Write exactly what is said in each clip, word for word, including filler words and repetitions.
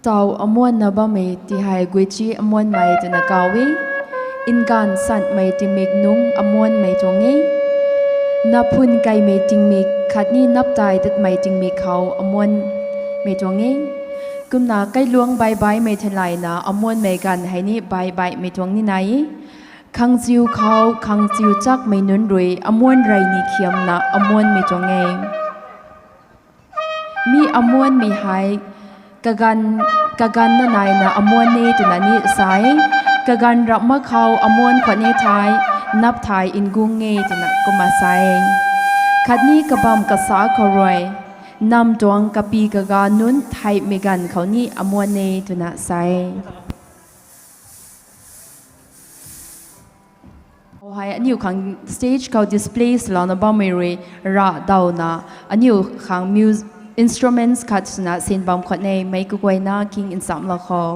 Taw amuanna bammei ti hei guichi amuanmei twna kaw e. Nganv sanmei tingmik nungc amuanmei tuang e. Naphun kaimei tingmik khatni naptai tatmei tingmik khou amuanmei tuang e. Kumna kailuangc baibaimei theilayna amuanmei ganv hei ni baibaimei tuang ni nai e. Khangchiu khou khangchiu chakmei nunc rui amuan rey ni khiamna amuanmei tuang e. Mi amuanmei hei kaganv, kaganv na naina amuan e twna ni sa e. Kaganv rap mak khou amuan khwan e thei, nap thai ngung e twna kumna sa e. Khatni kabamv kasa khou rui, nam tuang kapi kaga nunc theihmei ganv khou ni amuan e twna sa e. Hei aniu khang stage khou display swlouna bammei rui ravdawna, aniu khang mus-, instruments khat swna sin bam khwan e, meic kaguayna king nchamlou khou.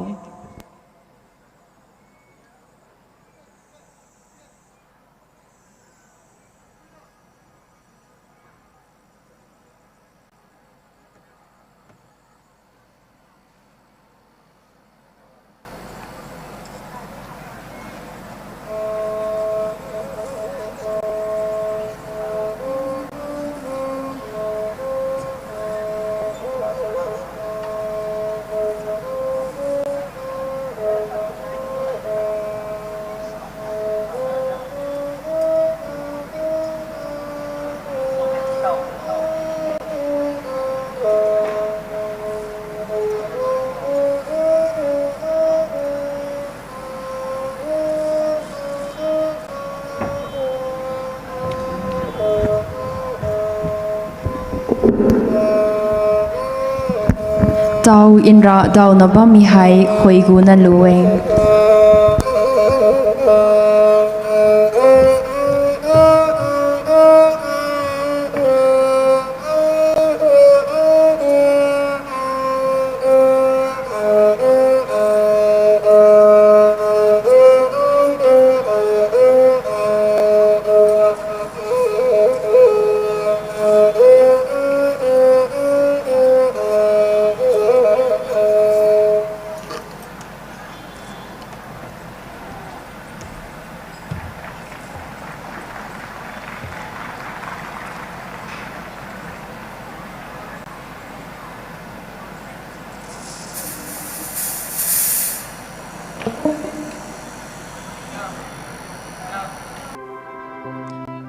Taw nravdawna bammei hei khuay guna lu e.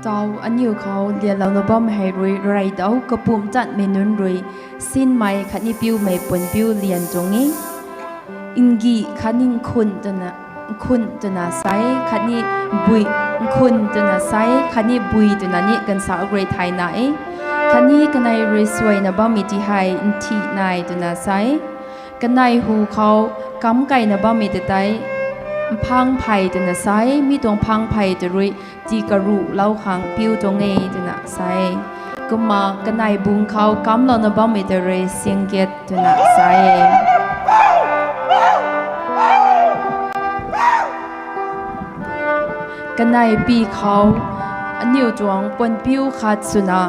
Taw aniu khou lianlouna bam hei rui reydau kapumc tatmei nunc rui sinmei khatni piumei puanpiu lian tuang e. Ngih khatni nkhun twna, nkhun twna sa e, khatni bui, nkhun twna sa e, khatni bui twna ni ganvsa rui thayna e. Khatni kanei rui suaina bammei ti hei nthih nai twna sa e. Kanei hu khou kamc kaina bammei ta tei mphang phey twna sa e, mi tuang mphang phey ta rui tii karuhlou khang piu tuang e twna sa e. Kumna kanei bung khou kamclouna bammei ta rui syangket twna sa e. Kanei pi khou aniu tuang puanpiu khat swna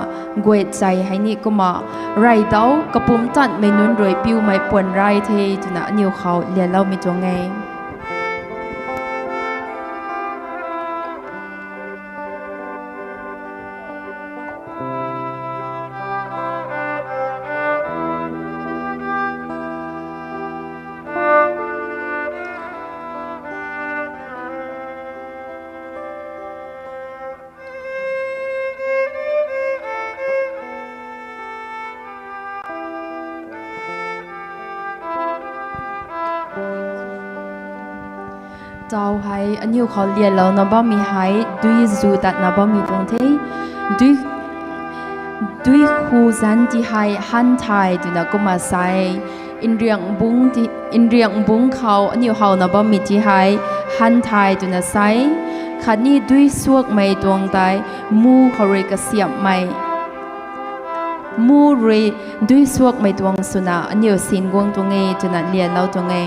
guay chei hei ni kumna reydau kapumc tatmei nunc rui piumei puan ray the twna aniu khou lianloumei tuang e. Taw hei aniu khou lianlouna bammei hei dui zu tatna bammei tuang the. Dui, dui khu zanc ti hei han thay twna kumna sa e. Nriang bung ti, nriang bung khou aniu howna bammei ti hei han thay twna sa e. Khatni dui suakmei tuang tei mu khou rui kasiamhmei, mu rui dui suakmei tuang swna aniu sin guang tuang e twna lianlou tuang e.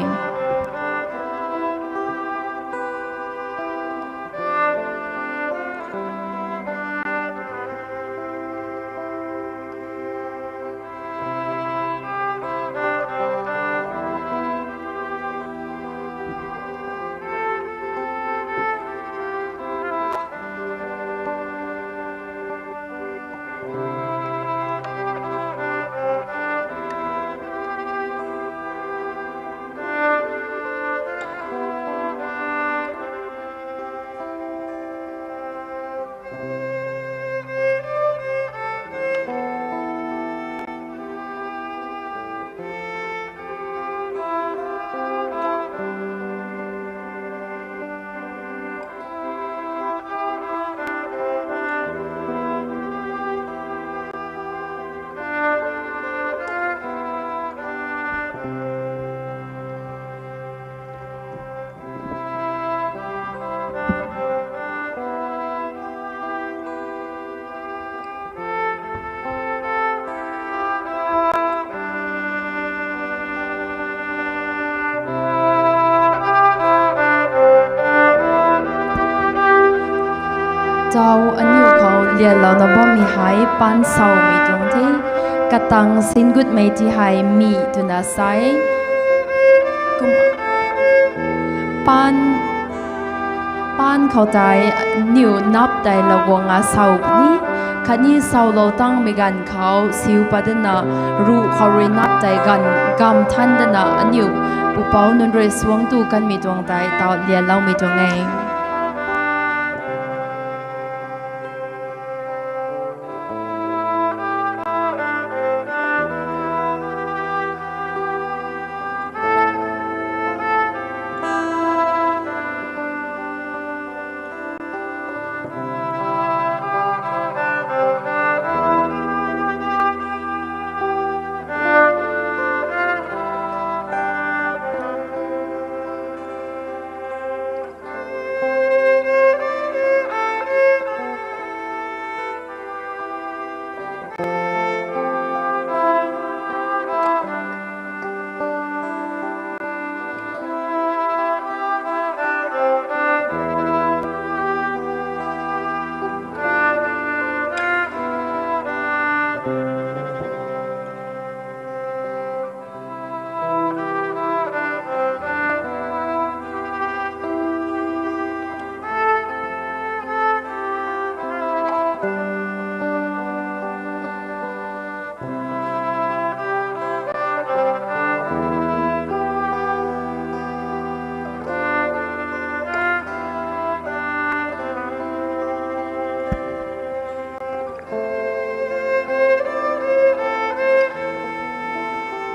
Tau aniu khou lianlouna bammei hei paan sawmei tuang the. Katang singutmei ti hei mi twna sa e. Kum, paan, paan khou tei aniu nap tei lou guang a saw puni. Khatni sawlou tangmei ganv khou siu pat dana ruh khou rui nap tei ganv gam than dana aniu pupouc nunc rui suangc tu kanmei tuang tei tau lianloumei tuang e.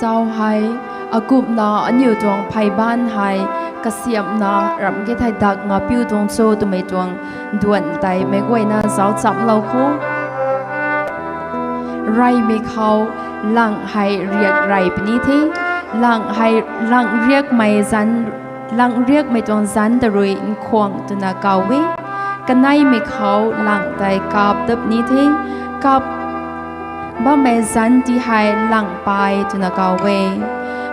Tau hei, akumhna aniu tuang phey baanc hei, kasiamhna ramh ge thei dak nga piu tuang cho twmei tuang duan tei meic guayna zauc chamlou kho. Reymei khou, lang hei riak rey puni the, lang hei, lang riakmei zanc, lang riakmei tuang zanc ta rui nkhwang twna kaw e. Kaneimei khou lang tei kap dat puni the, kap bammei zanc ti hei lang pai twna kaw e.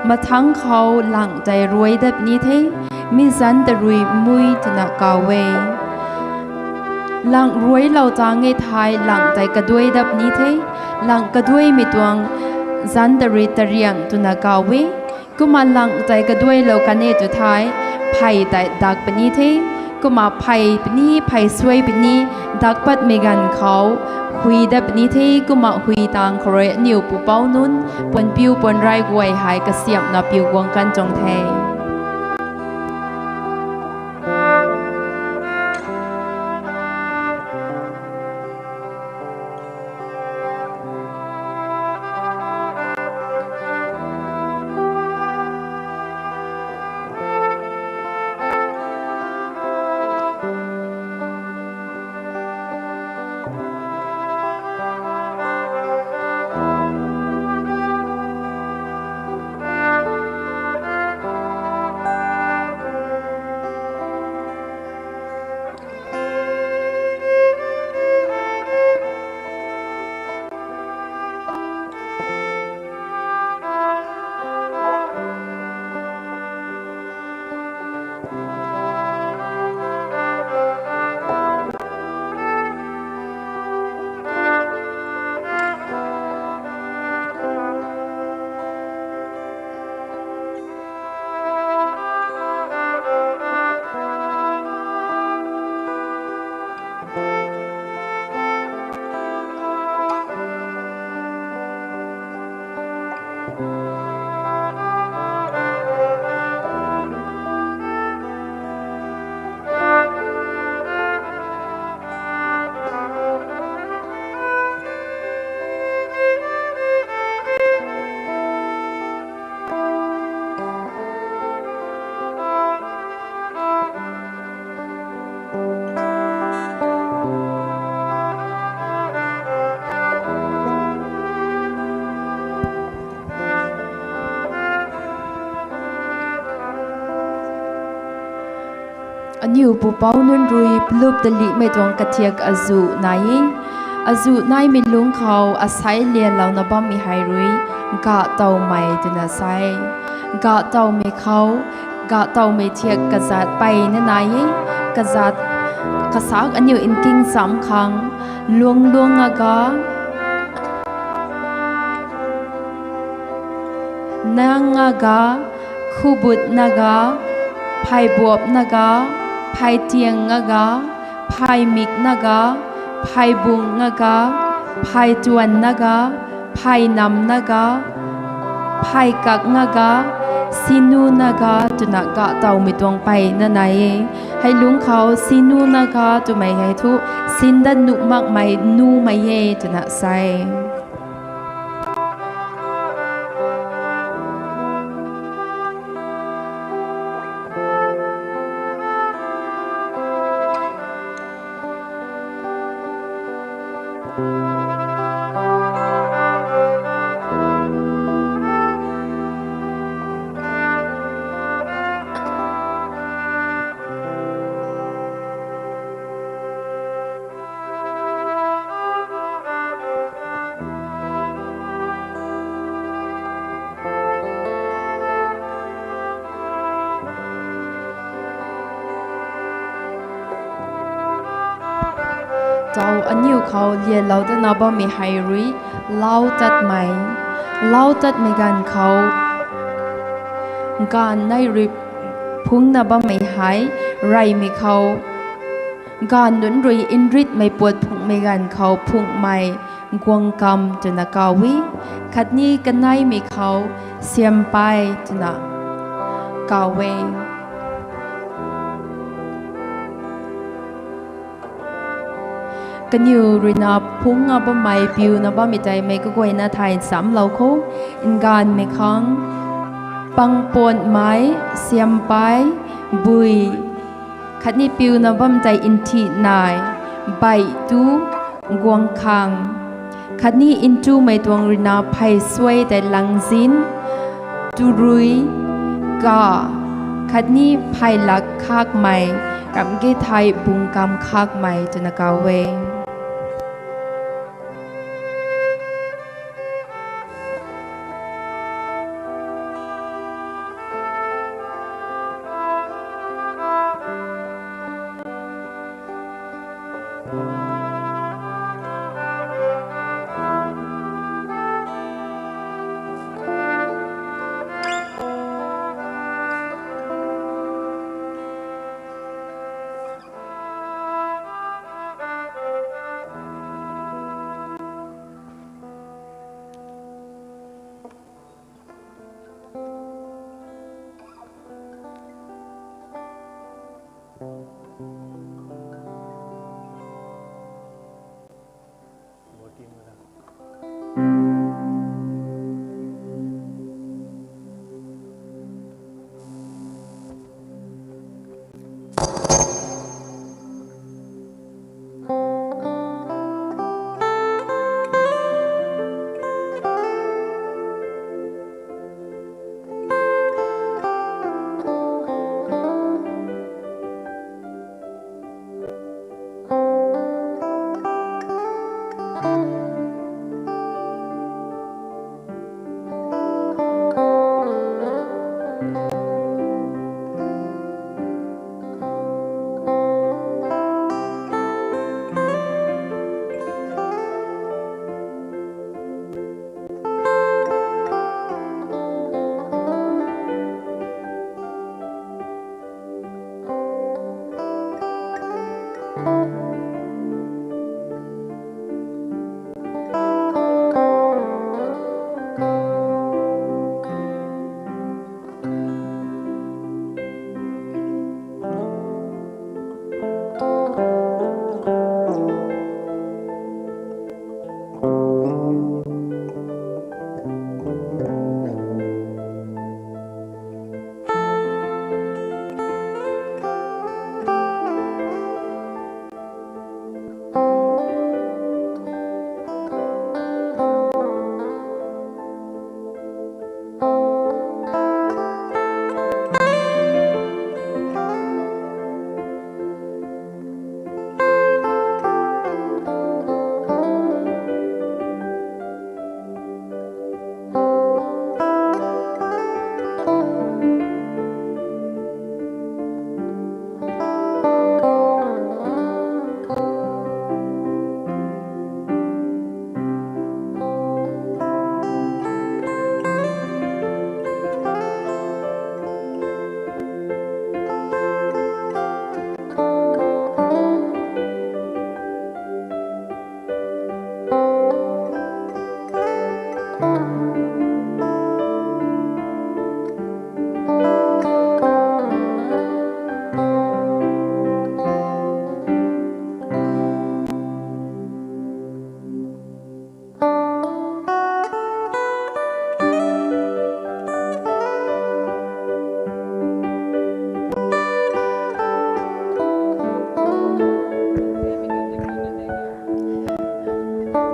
Mathangc khou lang tei ruai dat puni the, mi zanc ta rui mui twna kaw e. Lang ruailou tang e thei lang tei kaduai dat puni the, lang kaduaimei tuang zanc ta rui tariang twna kaw e. Kumna lang tei kaduailou kan e tw thei, phey tei dak puni the. Kumna phey puni, phey suai puni, dak patmei ganv khou, hui dat puni the. Kumna hui tang khou rui aniu pupouc nunc, puanpiu puanrey guay hei kasiamhna piu guang kan tuang the. Aniu pupouc nunc rui plup talihmei tuang kathiak azuh nai e. Azuh naimei lungc khou asei lianlouna bammei hei rui, gahtowmei twna sa e. Gahtowmei khou, gahtowmei thiak kazat peyna nai e. Kazat Kasak aniu nking cham khang, luang luang aga, nang aga, khubut naga, phai buap naga, phai tiang naga, phai mik naga, phai bung naga, phai tuan naga, phai nam naga, phai kak naga, sinu naga twna ga tawmei tuang peyna nai e. Hei lungc khou sinu naga twmei hei thu, sinda nuh makmei numei e twna sa e. Tau aniu khou lialou dana bammei hei rui, lau tatmei, lau tatmei ganv khou, gaanv nei rui phungna bammei hei, reymei khou, gaanv nunc rui nritmei puat phunghmei ganv khou phunghmei, guang kam twna kaw e, khatni kaneimei khou, siampey twna kaw e. Kaniw ruina phungna bammei piuna bammei tei meic kaguayna thay nchamlou kho, nganvmei khang, pangpatmei, siampey, bui, khatni piuna bam tei nthi nai, beih tu, guang khang, khatni ntumei tuang ruina phey suai tei langzin, turui, ga, khatni phey lak khakmei, ramh ge thei bung kam khakmei twna kaw e.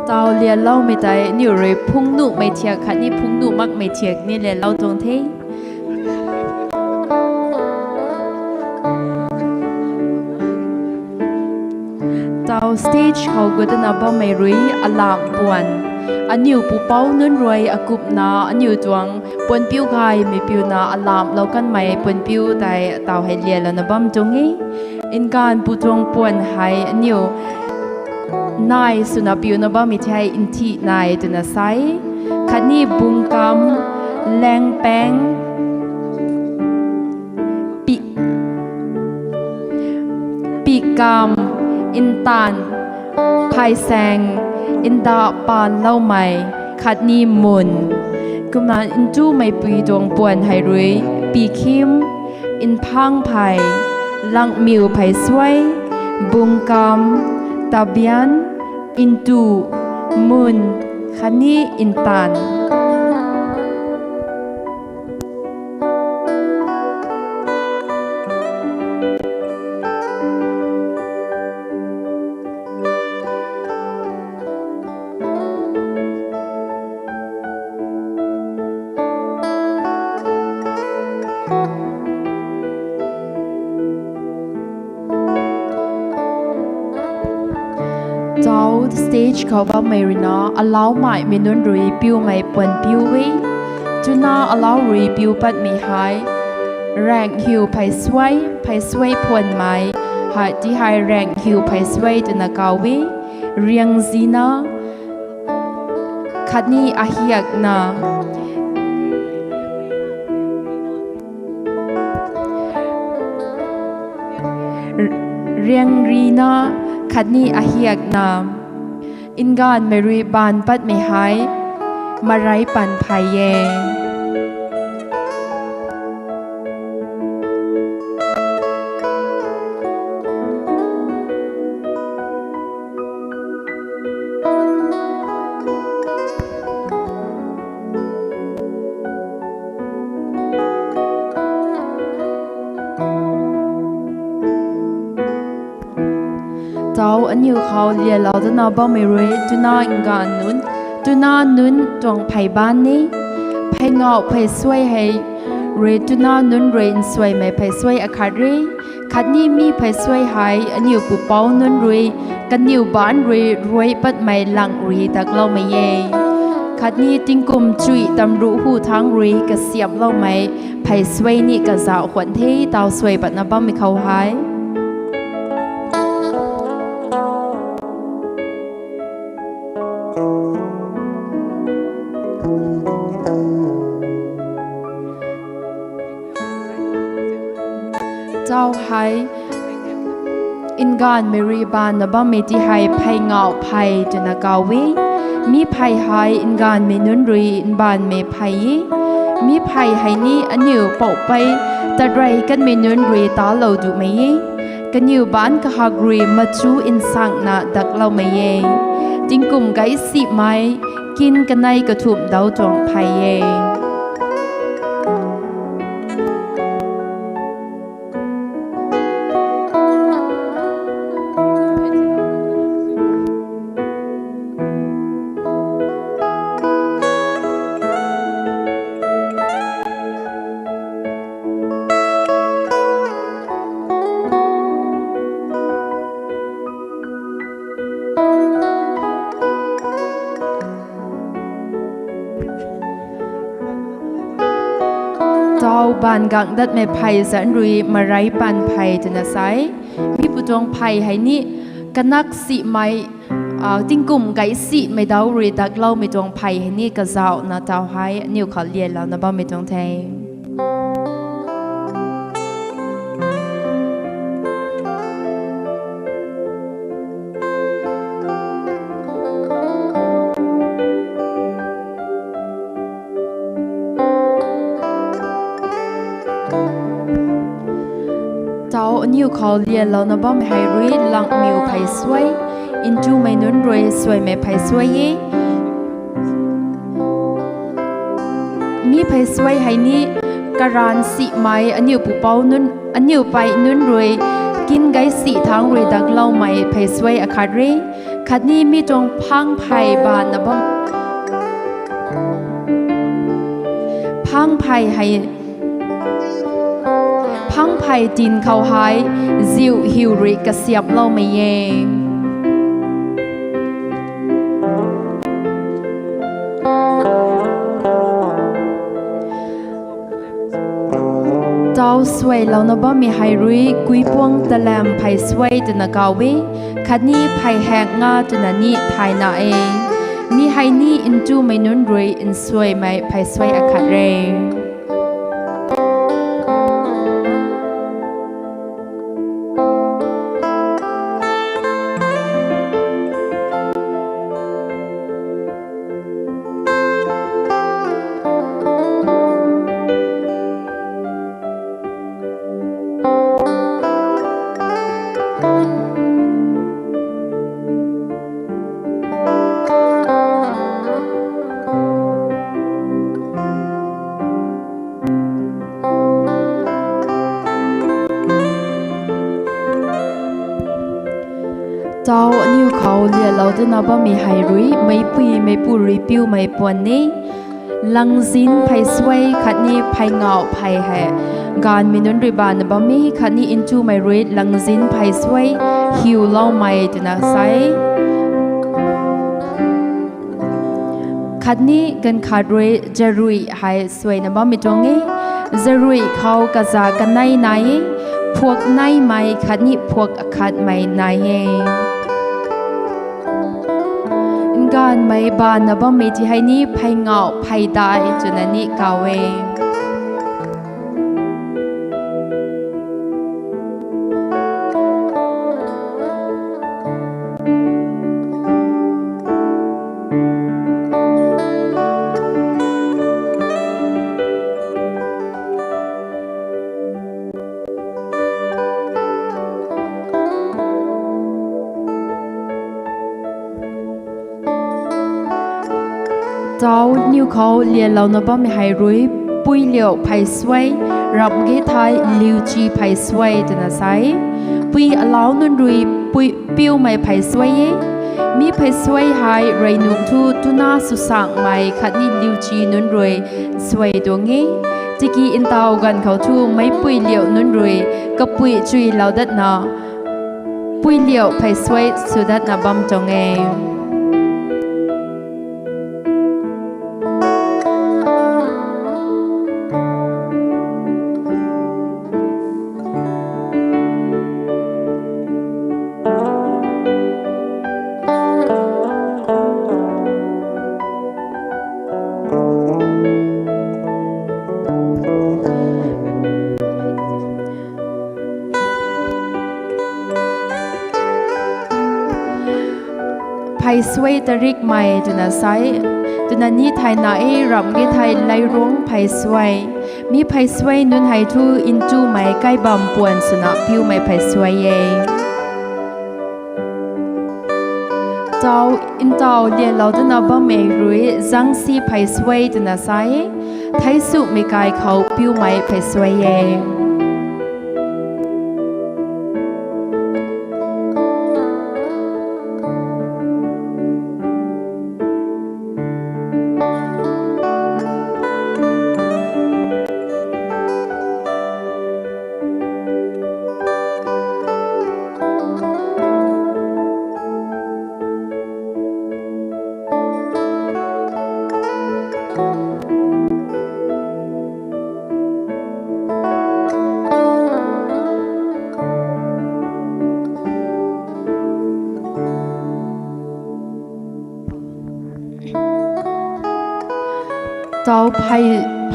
Tau lianloumei tei aniu rui phungnuhmei thiak khatni phungnuh makmei thiak ni lianlou tuang the. Tau stage khou gut dana bammei rui alam puan, aniu pupouc nunc rui akumhna aniu tuang puanpiu gaymei piuna alamhlou kanmei puanpiu tei tau hei lianlouna bam tuang e. Nganv pu tuang puan hei aniu nai swna piuna bammei thei nthih nai twna sa e. Khatni bungkam, laengpaeng, pi- pikam, ntaanv, phaysaeng, nda paanloumei, khatni mun. Kumna ntumeipui tuang puan hei rui pikhim, nphangphey, langmiu phey suai, bungkam, tabian, ntu, mun, khatni ntaanv. Tau stage khou bammei ruina alaumaimei nunc rui piumei puan piu e. Twna alau rui piu patmei hei raenghiu phey suai, phey suai phuanmei hei ti hei raenghiu phey suai twna kau e. Riangzina khatni ahiakna, riangrina khatni ahiakna, nganvmei rui baanv patmei hei marei pan phey e. Tau aniu khou lialou dana bammei rui twna nganv nunc, twna nunc tuang phey baanc ni. Phey ngauh phey suai hei rui twna nunc rui nsuaimei phey suai akhat re. Khatni mi phey suai hei aniu pupouc nunc rui kaniw baanc rui ruai patmei lang rui dakloumei e. Khatni tingkum chuih tamruh hu thangc rui kasiamhloumei phey suai ni kazauh khwan the tau suai patna bammei khou hei. Tau hei nganvmei rui baanna bammei ti hei phey ngauh phey twna kau e. Mi phey hei nganvmei nunc rui nbaanmei phey e. Mi phey hei ni aniu poupei tatrey kanmei nunc rui talou dumei e. Kaniw baanc kahak rui machu nsangna dakloumei e. Tingkum gaisimei kin kanei kathumh dau tuang phey e. Tau baanv gang datmei phey zanc rui marei pan phey twna sa e. Mi pu tuang phey hei ni kanak simei, tingkum gaisimei dau rui dakloumei tuang phey hei ni kazauhna tau hei aniu khou lialouna bammei tuang the. Tau aniu khou lialouna bammei hei rui langmiu phey suai, ntumei nunc rui suaimei phey suai e. Mi phey suai hei ni karan simei aniu pupouc nunc, aniu pei nunc rui kin gaisi thangc rui dakloumei phey suai akhat re. Khatni mi tuang phangphey bana bam, phangphey hei, phangphey tin khou hei ziu hiu rui kasiamhloumei e. Tau suailouna bammei hei rui kuipuang talam phey suai twna kaw e, khatni phey hak nga twna ni thayna e. Mi hei ni ntumei nunc rui nsuaimei phey suai akhat re. Tau aniw khou lialou dana bammei hei rui meicpui meicpu rui piumei puan ni, langzin phey suai khatni phey ngauh phey hei gaanvmei nunc rui bana bam e, khatni ntumei rui langzin phey suai hiuloumei twna sa e. Khatni ganv khat rui jarui hei suaina bammei tuang e. Jarui khou kaza kanei nai e, phuak neimei khatni phuak akhatmei nai e. Gaanvmei bana bammei ti hei ni phey ngauh phey dai twna ni kaw e. Tau aniw khou lialouna bammei hei rui, pui liu phey suai, ramh ge thei liuchi phey suai twna sa e. Pui alau nunc rui pui piumei phey suai e. Mi phey suai hei rui nunc thu tuna swsangmei khatni liuchi nunc rui suai tuang e. Tiki ntaw ganv khou thu meicpui liu nunc rui kapui chuilou datna, pui liu phey suai sw datna bam tuang e. Phey suai tarikmei twna sa e, twna ni thayna e, ramh ge thei leirung phey suai. Mi phey suai nunc hei thu ntumei kaibam puan swna piumei phey suai e. Tau, ntaw lialou dana bammei rui zangsi phey suai twna sa e, theisumei kai khou piumei phey suai e. Tau phey,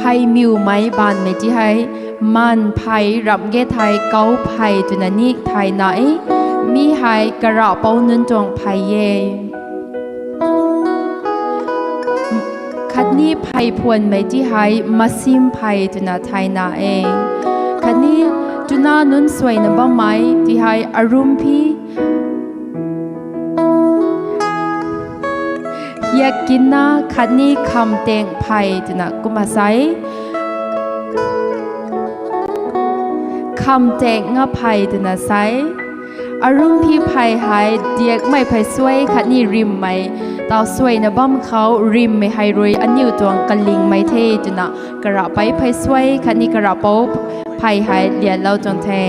phey miwmei baanvmei ti hei, maan phey, ramh ge thei kou phey twna ni thayna e. Mi hei karapou nunc tuang phey e. Khatni phey phuanmei ti hei masim phey twna thayna e. Khatni tuna nunc suaina bammei ti hei arum phi, hiak kinna khatni khamtaeng phey twna kumna sa e. Khamtaeng nga phey twna sa e. Arumphi phey hei diakmei phey suai khatni rimmei taw suaina bam khou rimmei hei rui aniu tuang kalingmei the twna karahpei phey suai khatni karahpou phey hei lianlou tuang the.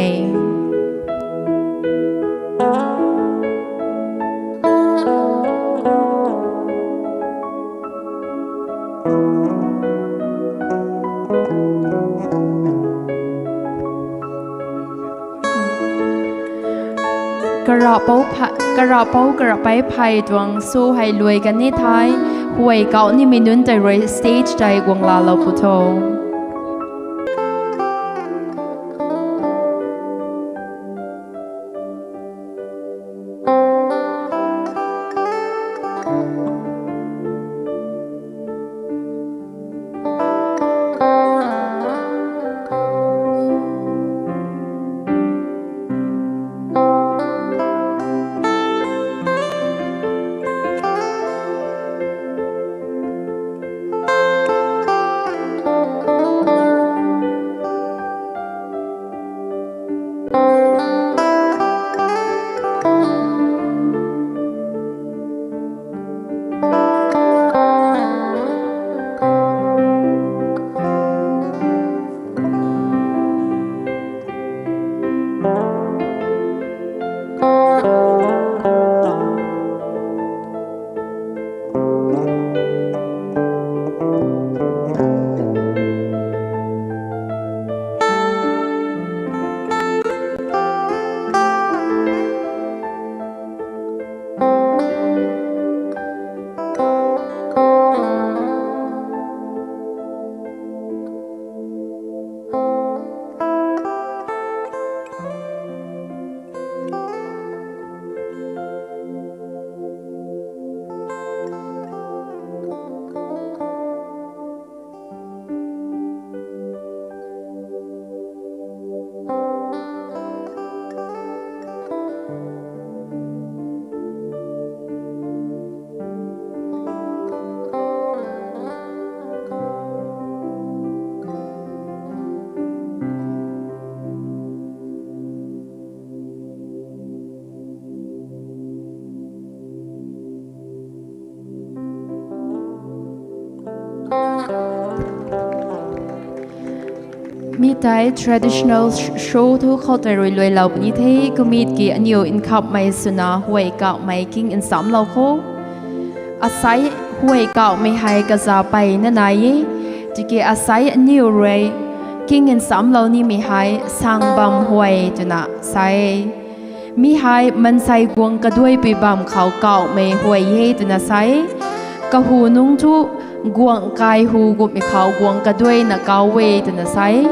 Karahpou pha-, karahpou karahpei phey tuang show hei luai kan e thei, huay kauh nimei nunc tei rui stage tei guang laalou pu tho. Mi tei traditional sh-, show thu khou tei rui luailou puni the, kumit ki aniu nkhapmei swna huay kauhmei king nchamlou kho. Asei huay kauhmei hei kazapeyna nai e, tiki asei aniu rui king nchamlou nimei hei sang bam huay twna sa e. Mi hei mansei guang kaduaipui bam khou kauhmei huay e twna sa e. Kahu nungc thu guang kai hu gumei khou guang kaduaina kau e twna sa e.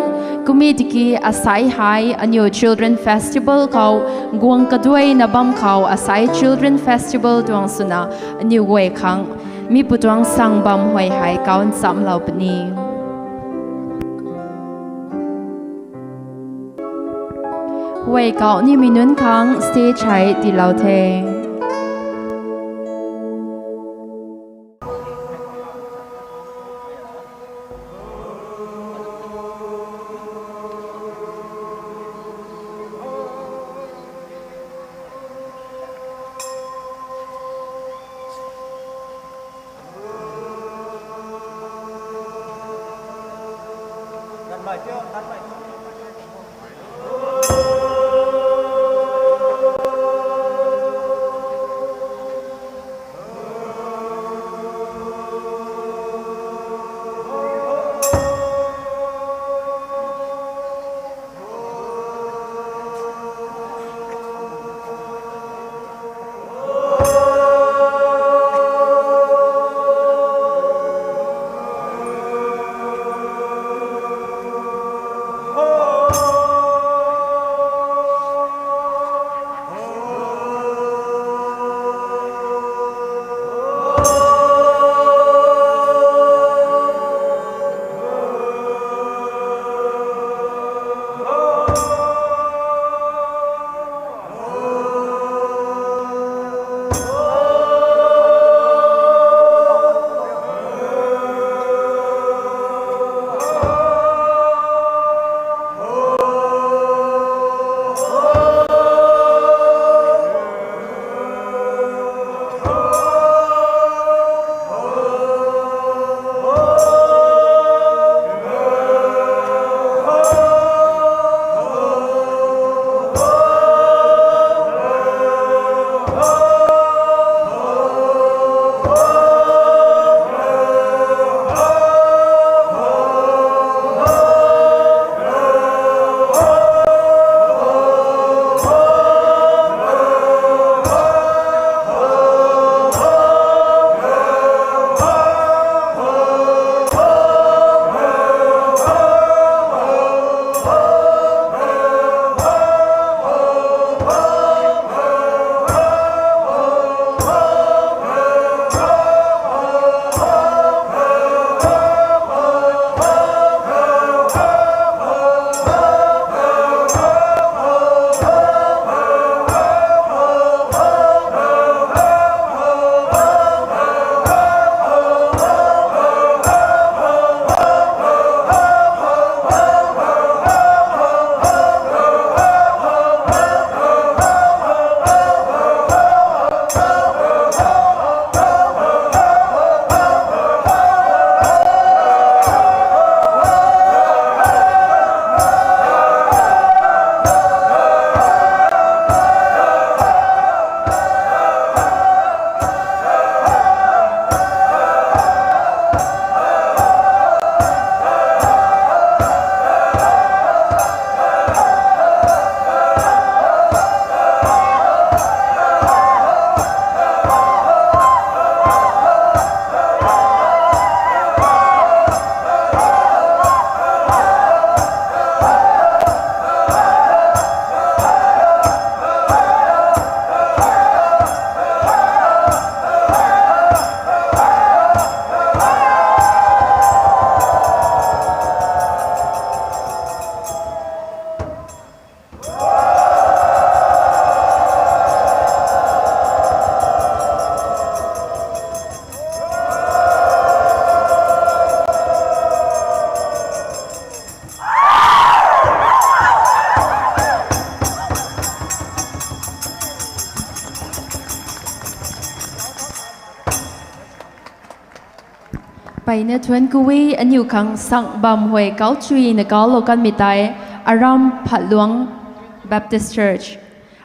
Kumit ki asei hei aniu Children Festival khou guang kaduaina bam khou asei Children Festival tuang swna aniu guay khang mi pu tuang sang bam huay hei kau nchamlou puni. Huay kauh nimei nunc khang stage hei tiilou the. Mpeyna thuanc ku e. Aniu khang sang bam huay kau chuina kaulou kanmei tei Aram Phatluang Baptist Church.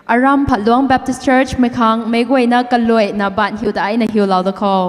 Aram Phatluang Baptist Church mei khang meic guayna kaluaina baanc hiu daina hiulou da khou.